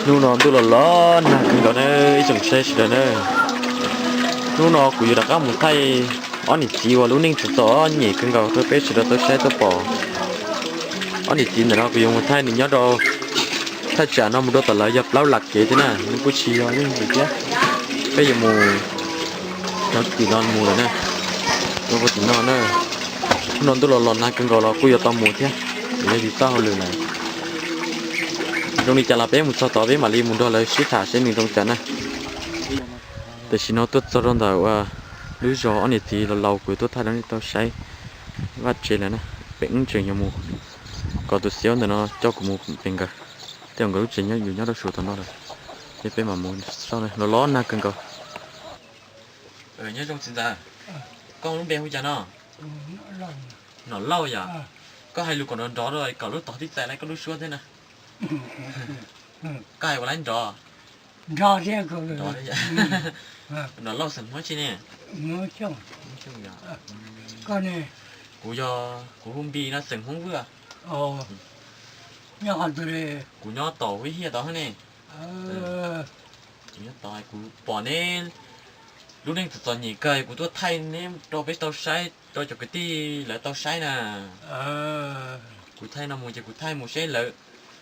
Hnub no ntuj los los nag kawg nkaus na ib tsoom saib sawv daws na. Hnub no kuv yuav rov qab mus thaij ob niam txiv uas lub neej txom txom nyem kawg nkaus rau peb sawv daws tau saib tau pom. Ob niam txiv ntawm no kuv yuav mus thaij nws nyob rau thaj tsam no mus rau tom lawv yog plaub lam kev thiab na, nws kuj tsis yog yeej ntsis thiab. Peb yuav mus nyob tim no mus lawm na, rau tim no na. Hnub no ntuj los los nag kawg nkaus los kuj yuav tau mus thiab, yog yus txoj hauj lwm lawm. Zoo li cas los peb mus txog tod peb mam li mus nrog lawv sib tham seb nws zoo cas na. Tam sim no tuaj txog rau ntawm lub zos ob niam txiv laus laus kuv tuaj thaij rau nej tau saib vaj tsev lawm na. Peb wb tseem yuav mus kom tus xiaub ntawm no coj kuv mus pem nkawd, tej zaum nkawd lub tsev nyob yus nyob rau suav tom no lawm. Ces peb mam mus, los los nag kawg nkaus. Nyob zoo txiv ntxawm, koj lub npe hu cas no? Nom Lauj yom? Koj hais lus kom nrov nrov rau kom lub tog tib txais lawv koj lub suab thiab na. Koj hais ua laib nrov. Nom Lauj xeem Hmoob tsi ne? Kuv yog, kuv hu Npi no xeem Hmoob Vwj. Kuv nyob tom Vwj Hiaj tod ne. Kuv pom neb lub neej txom txom nyem kawg kuv tuaj thaij neb rau peb tau saib rau cov kwv tij lawv tau saib na. Kuv thaij no mus ces kuv thaij mus seb lawv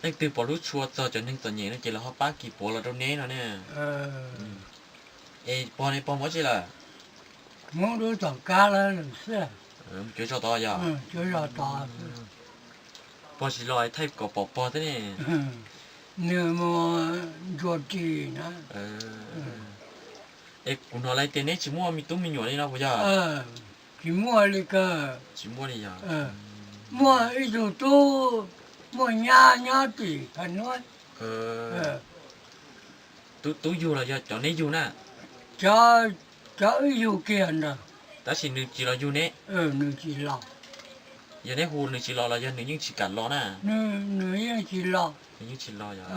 leej twg pom lub tshua txog cov neeg txom nyem no ces lawv ho pab kis puav los rau neb no ne. Es pog ne pog mus dab tsi lawm? Mus cuav zos tod yog? Pog tsis los thaij kom pom pog thiab ne. Nws mus ntsuas ris na. Es kuv hnov lawv tias neb tsis muaj me tub me nyuam li no puas yog? Tsis muaj li kawg. Tsis muaj li yog? Muaj ib tug tub, muaj nyab nyob tim Phaj Nuab. Tub, tub yug los yog cov neb yug na? Cov, cov wb yug kiag ntawd. Tab sis nws tsis los yug neb? Nws tsis los. Yog neb hu nws tsis los los yog nws yeej tsis kam los na? Nws yeej tsis los. Nws yeej tsis los yog?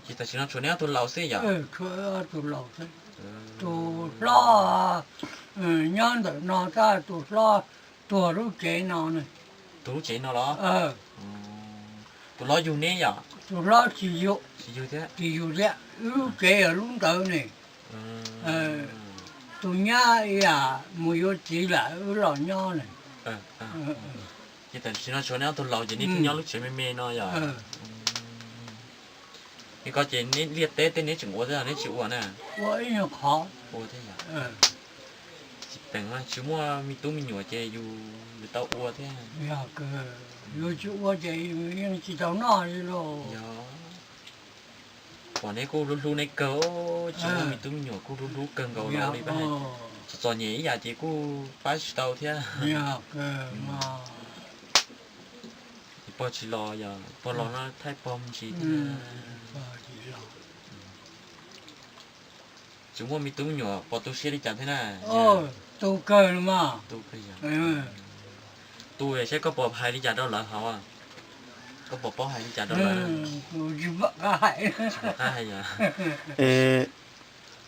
Ces tam sim no tshuav neb ob tug laus xwb yog? Tshuav ob tug laus xwb. Tus hlob, nyob ntawm no tab tus hlob tuag lub tsev no. Tuag lub tsev no los? Tus hlob yug neb yog? Tus hlob tsis yug, tsis yug thiab, wb lub tsev yog lub ntawd ne. Tus nyab ib yam mus yuav txiv lawm wb los nyob ne. Ces tam sim no tshuav neb ob tug laus ces neb thiaj nyob lub tsev me me no yog? Es koj ces neb liaj teb tej neb tseem ua thiab los neb tsis ua na? Ua ib nyuag qhov. Ua thiab yog? Tsis peem, tsis muaj me tub me nyuam ces yus, yus tau ua thiab. Yog, yus tsis ua ces yus yeej tsis tau noj li lauj. Yog, pom neb kuj hlub hlub neb kawg, tsis muaj me tub me nyuam kuj hlub hlub kawg nkaus los li, txom txom nyem ib yam ces kuj pab tsis tau thiab. Pog tsis los yog? Pog los no thaij pog me ntsis thiab. Tsis muaj me tub me nyuam pog tu siab li cas thiab na? Tu kawg mas. Tu kawg yog? Tu saib koj puas hais li cas rau lawv hauv? Koj puas paub hais li cas rau lawv?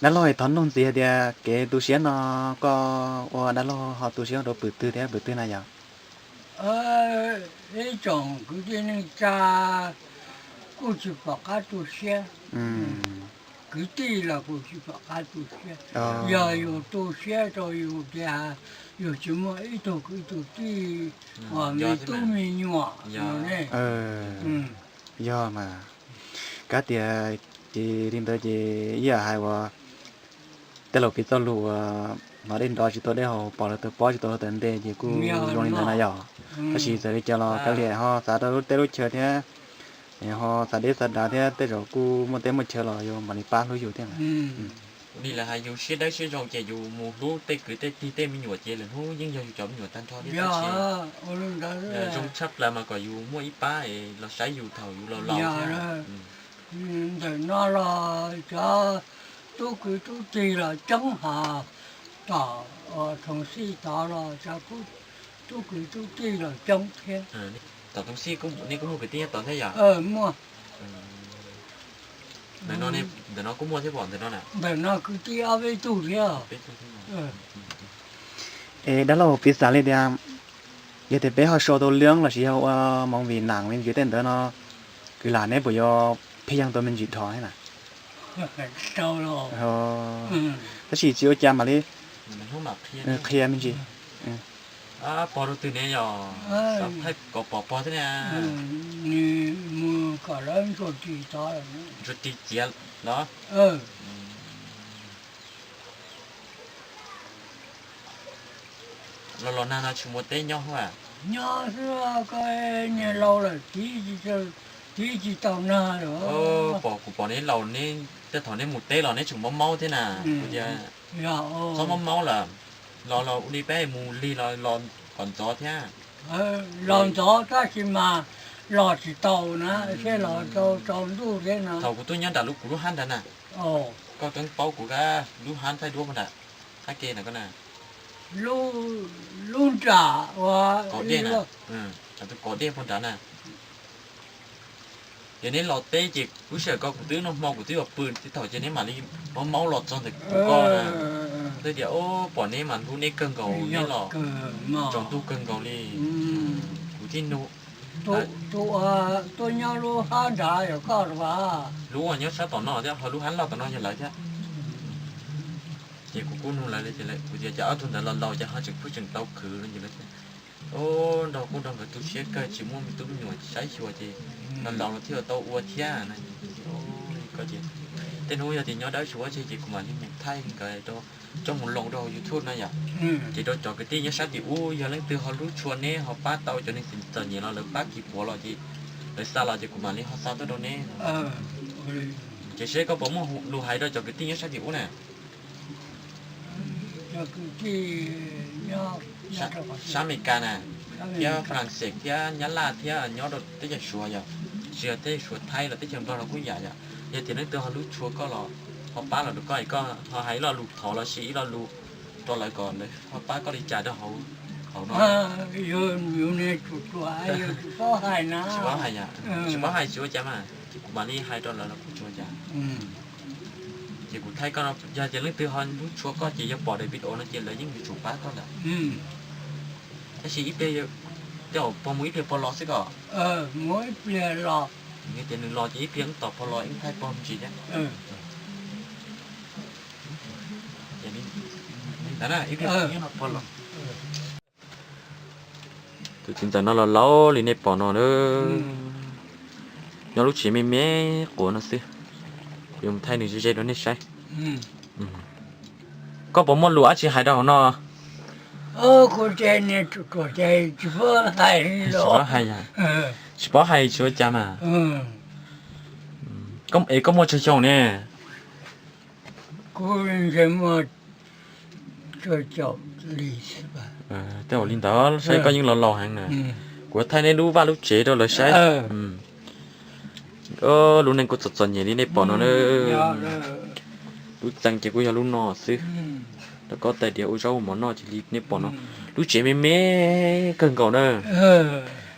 Dab laug, thov nug ntxiv hais tias kev tu siab no koj ua dab laug ho tu siab rau pwm twg thiab pwm twg na yog? Ib tsoom kwv tij neej tsa kuj tsis pom qab tu siab. Kwv tij los kuj tsis pom qab tu siab. Yog yus tu siab rau yus tias yus tsis muaj ib tug kwv tug tij uas me tub me nyuam no ne. Yog mas, kab tias ces li ntawd ces ib yam hais uas tej laus piv txoj lus uas hnov dej nrov tsis tau dej haus, pom lawv taw pob tsis tau lawv taw ntej ces kuj zoo li ntawd na yog. Tab sis txawm li cas los kav liam ho xav rau lub teb lub chaw thiab, ho xav deb xav dav thiab tej zaum kuj muaj teb muaj chaw los yuav mam li pab hlub yus thiab. Li lawv hais yus siab dawb siab zoo ces yus mus hlub tej kwv tej tij tej me nyuam ces lwm hnub yeej yog yus cov me nyuam tag nrho thiab. Zoo tshaj plaws mas kom yus muaj ib pab es los saib yus thaum yus laus laus thiab. Ntawm no los cov tub kwv tub tij los coob hos, tom Thoom Xij tod los cov tub kwv tub tij los coob thiab. Tom Thoom Xij neb kuj muaj kwv tij nyob tod thiab yom? Muaj. Ntawm no kuj muaj thiab pom ntawm no na? Ntawm no kwv tij ob peb tug thiab. Es dab laug piv xam li tias yog tias peb ho sau tau lwm lossis yog ua movie nam me ntsis tej ntawd no, kwv lam neb puas yuav pheej yeej tau me ntsis dhos thiab na? Tab sis tsis ua cas mam li qhia me ntsis. Pog rau twg ne yog? Pom pog thiab ne? Ntsuag ris ciav los? Los los nag no tsis muaj teb nyob hos? Nyob xwb, koj niag laus lawm, tiv tsis tau nag lawm. Pom kuv pom neb laus, neb tej thaum neb mus teb los neb tseem mob maub thiab na. Kuv tias txhob mob maub lawm, los los ua li peb mus lig los los kom ntxov thiab. Los ntxov tab sis mas los tsis tau na, thiab los tau tsaus ntuj thiab na. Thaum kuv tuaj nyob nram lub, kuv lub hab nrad na, koj twb paub kuv lub hab thaij duab puag nrad, hab ke na koj na. Lub nram uas kaum dej na, tus kaum dej puag nrad na. Yog neb los teb ces lub sij hawm ko kuv twb noj hmo kuv twb yuav pw, thaum ces neb mam li mob maub los txog ntawm kuv ko na. Kuv thiaj tias pom neb mas hlub neb kawg nkaus, neb los tsaus ntuj kawg nkaus li. Kuv thiaj nug, tus uas tuaj nyob lub hab nrad yog koj los? Lub uas nyob sab tom no thiab ho lub hab loj tom no yog lawv thiab. Ces kuv kuj nug lawv, kuv tias cas ob tug ntawd los laus ces ho tseem pheej tseem tau khwv no ces lawv tias, o, nrog kuj nrog nkawd tu siab kawg, tsis muaj me tub me nyuam saib xyuas ces los laus los thiaj tau ua thiab. Tej hnub yog tias nyob dawb suav ces kuv mam li mus thaij nkawd, coj mus loo rau hauv YouTube no yom. Ces rau cov kwv tij nyob sab tim ub yog leej twg ho hlub tshua neb ho pab tau cov neeg txom nyem los lawv pab kis puav los ces lawv xa los ces kuv mam li ho xa tuaj rau neb. Ces seb koj puas muaj lus hais rau cov kwv tij nyob sab tim ub na, sab Amelikas na, thiab Falaxees thiab Nyab Laj thiab nyob rau teb chaws Suav yom, tsis yog teb chaws Suav, Thaib los teb chaws Nplog los kuj yam yom. Yog tias leej twg ho hlub tshua koj los ho pab los rau koj, koj ho hais ib lo lus thov los sis ib lo lus rau lawv kom lawv ho pab koj li cas rau hauv no. Tsis paub hais, tsis ua cas mas, ces kuv mam li hais rau lawv los kuj tsis ua cas. Ces kuv thaij koj no, yog tias leej twg ho hlub tshua koj ces yog pom daim video no ces lawv yeej yuav tsum pab koj lawm. Tab sis ib pliag, tej zaum pog mus ib pliag pog los xwb ko. Tias nws los ces ib pliag wb tos pog los wb thaij pog me ntsis thiab. Tus txiv ntxawm no los laus li nej pom no na, nyob lub tsev me me quav no xwb. Kuv yuav mus thaij nws ze ze rau nej saib. Koj puas muaj lus dab tsi hais rau hauv no? Tsis paub hais, tsis ua cas mas. Es koj muaj tsawg xyoo ne? Tej zaum li ntawd saib koj yeej los laus heev na. Kuv thaij nej lub vaj lub tsev rau lawv saib. Lub neej kuj txom txom nyem li nej pom no na. Lub txee ces kuj yog lub no xwb. Rau koj tais diav ua zaub ua mov noj cia li nej pom no. Lub tsev me me kawg nkaus na.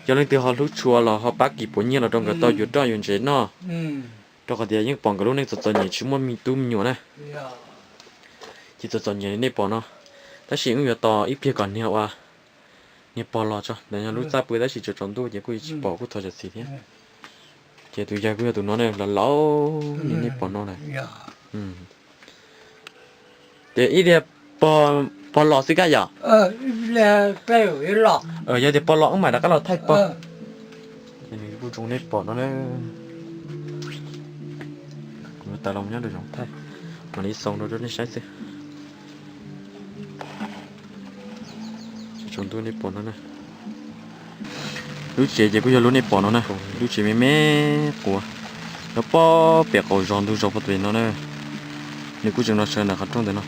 Yog leej twg ho hlub tshua los ho pab kis puav nyiaj los rau nkawd tau yuav roj yuav ntsev noj. Rau qhov tias yeej pom nkawd lub neej txom txom nyem tsis muaj me tub me nyuam na. Ces txom txom nyem li nej pom no. Tab sis wb yuav tos ib pliag kom niag ua, niag pog los tso, ntawd yog lub txaj pw tab sis tsaus tsaus ntuj ces kuj yuav tsis pom kuj thov zam txim thiab. Ces tus yawg kuj yog tus no ne, los laus li nej pom no na. Ces ib pliag pog los xwb kab yom? Yog tias pog los wb mam rov qab los thaij pog. Kuj zoo nej pom no na. Kuv tas los nyob rau zoov thaij, mam li xoo rau rau nej saib xwb. Tsaus ntuj nej pom no na. Lub tsev ces kuj yog lub nej pom no na, lub tsev me me quav, nyob pob pem qaum zos ntug zos pem no na. Nws kuj tseem los sawv ntawm qhov rooj ntawm no.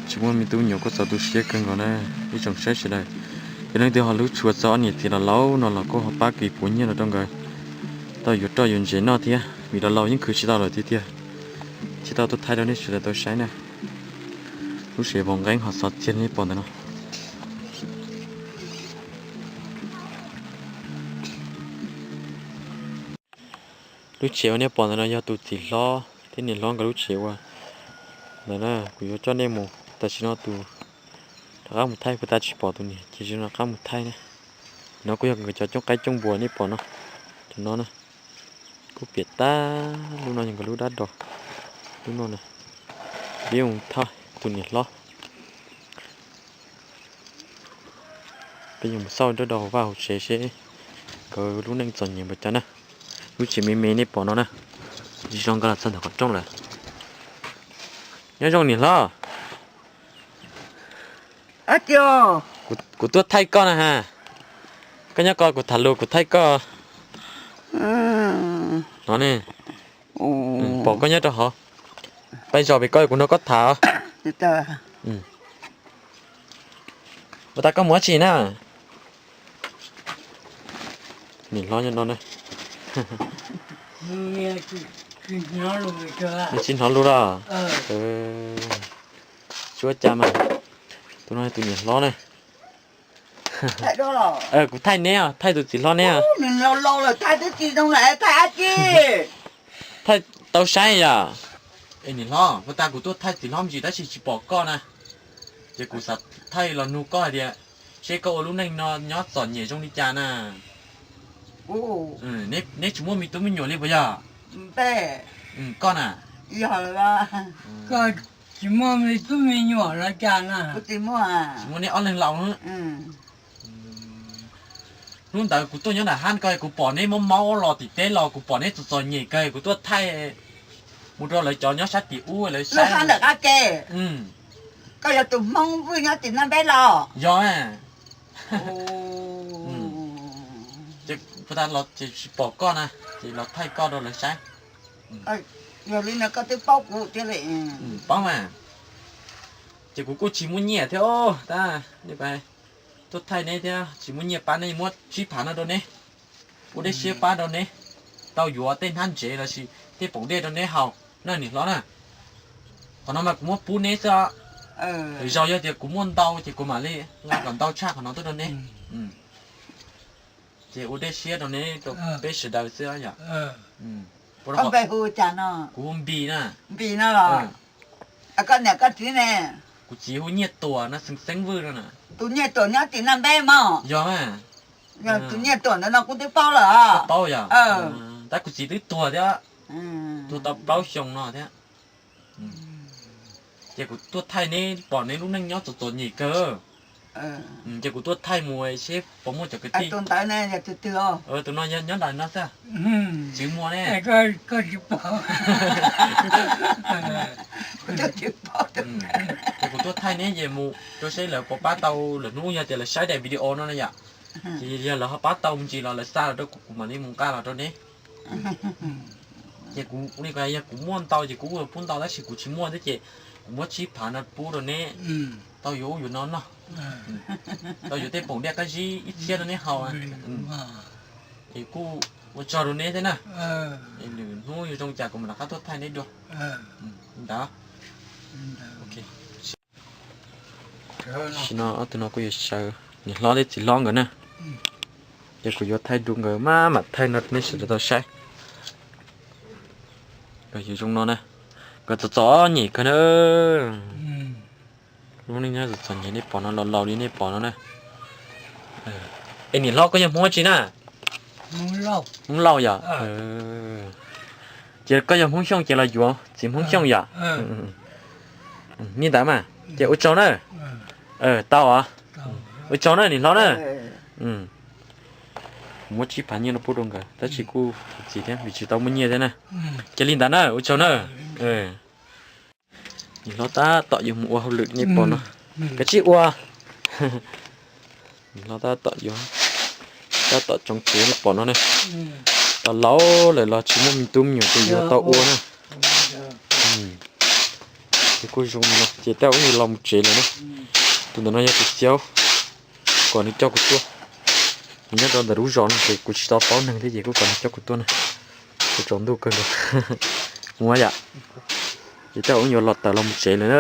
Tsis muaj me tub me nyuam kuj txaus tu siab kawg nkaus na. Ib tsoom saib sawv daws, yog leej twg ho hlub tshua txog ob niam txiv los laus no los kuj ho pab kis puav nyiaj los rau nkawd tau yuav roj yuav ntsev noj thiab, vim los laus yeej khwv tsis tau lawm tiag tiag. Thiaj tau tuaj thaij rau nej sawv daws tau saib na. Lub tsev vov nqeeb ho xov txiag li nej pom ntawm no. Lub tsev uas nej pom ntawm no yog tus txiv hlob thiab niam hlob nkawd lub tsev uas ntawd na. Kuv yuav coj nej mus, tam sim no tus rov qab mus thaij, puas tab tsis pom tus niam ces rov qab mus thaij na. No kuj yog nkawd cov cooj qaib cooj npua nej pom no, cov no na. Lub piam tab, lub no yog nkawd lub dab do. Lub no na, peb mus thauj tus niam hlob. Peb yuav mus xauj nrab do hauv vaj hauv tsev seb nkawd lub neej txom nyem npaum cas na. Lub tsev me me nej pom no na, tsis zoo nkauj los txog ntawm qhov rooj lawm. Nyob zoo niam hlob. Kuv tuaj thaij koj na ha. Koj nyob ko kuv tham lus kuv thaij koj. No ne, pom koj nyob rau hauv. Peb zos pem koj kuv nrog koj tham. Ua tas koj mus dab tsi na? Niam hlob nyob no na. Tsis hnov lus los? Tsis ua cas mas. Tus no tus niam hlob na. Kuv thaij neb, thaij tus txiv hlob neb. Thaij tau saib yom. Es niam hlob, puag ta kuv tuaj thaij txiv hlob me ntsis tab sis tsis pom koj na. Ces kuv xav thaij los nug koj hais tias seb koj ua lub neej no nyob txom nyem zoo li cas na? Neb tsis muaj me tub me nyuam li puas yog? Koj na? Koj tsis muaj me tub me nyuam los cas na? Tsis muaj, neb ob leeg laus. Hnub ntawd kuv tuaj nyob nram hab ko kuv pom neb mob mob los tim teb los kuv pom neb txom txom nyem kawg kuv tuaj thaij mus rau lawv cov nyob sab tim ub lawv saib. Koj yog tus Hmoob Vwj nyob tim Naj Npeb los? Yog. Ces puag ta los ces tsis pom koj na, ces los thaij koj rau lawv saib. Yog li no koj twb paub kuv thiab li. Paub mas. Ces kuv kuj tsis muaj nyiaj thiab tab, tuaj thaij neb thiab tsis muaj nyiaj pab neb, muab tsib phav no rau neb, ua dej siab pab rau neb, tau yuav tej hnab ntsev los sis tej poom dej rau neb haus na niam hlob na. Qhov no mas kuv muab pub neb xwb. Lwm zaus yog tias kuv muaj ntau ces kuv mam li nqa kom ntau tshaj qhov no tuaj rau neb. Ces ua dej siab rau neb rau peb sawv daws xwb yom. Kuv hu Npis na. Npis no los? Koj niam koj txiv ne? Kuv txiv hu Nyiaj Tuam no, Xeev Xeeb Vwj no na. Tus Nyiaj Tuam nyob tim Naj Npeb mog? Yog. Tus Nyiaj Tuam ntawd no kuv twb paub lawm. Paub yog? Tab kuv txiv twb tuag thiab, tuag tau plaub xyoo no thiab. Ces kuv tuaj thaij neb pom neb lub neej nyob txom txom nyem kawg. Ces kuv tuaj thaij mus seb puas muaj cov kwv tij. Tus no nyob nram no xwb. Tsis muaj ne. Ces kuv tuaj thaij neb ces mus rau seb lawv puas pab tau lwm hnub yog tias lawv saib daim video no na yom. Ces yog lawv ho pab tau me ntsis los lawv xa los rau kuv kuv mam li mus nqa los rau neb. Ces kuv ua li ko yog kuv muaj ntau ces kuv ua pub ntau tab sis kuv tsis muaj thiab ces kuv muab tsib phav no pub rau neb tau yuav ub yuav no noj, tau yuav tej poom dej qab zib ib txhiab rau neb haus. Es kuj ua tsaug rau neb thiab na. Es lwm hnub yuav zoo cas kuv mam rov qab tuaj thaij neb dua ntawd. Tam sim no ob tug no kuj yuav sawv, niam hlob thiab txiv hlob nkawd na. Ces kuv yuav thaij dua nkawd maj mam thaij no rau nej sawv daws tau saib. Nkawd yuav zoo no na, nkawd txom txom nyem kawg na. Lub neej nyob txom txom nyem nej pom no, laus laus li nej pom no na. Es niam hlob koj yog Hmoob tsi na? Hmoob Lauj yom. Ces koj yog Hmoob Xyooj ces los yuav txiv Hmoob Xyooj yom. Li ntawd mas ces ua tsaug na. Tau os. Ua tsaug na niam hlob na. Kuv muab tsib phav nyiaj no pub rau nkawd tab sis kuj txiv thiab vim tsis tau muaj nyiaj thiab na. Ces li ntawd na, ua tsaug na. Niam hlob tab tom yuav mus ua hauj lwm nej pom no. Kav tsij ua. Niam hlob tab tom yuav, tab tom tsoo tsev nej pom no ne. Tau laus lawm los tsis muaj me tub me nyuam ces yuav tau ua na. Ces kuj zoo li no ces tej zaum wb yuav los mus tsev lawm na. Tus ntawm no yog tus txiv, kom nws coj kuv tuaj. Nws nyob rau ntawm lub zos no ces kuv tsis tau paub neeg thiab ces kuj kom nws coj kuv tuaj na. Kuv tsaus ntuj kawg nkaus. Mus yom. Ces tej zaum wb yuav los tawm los mus tsev lawm na.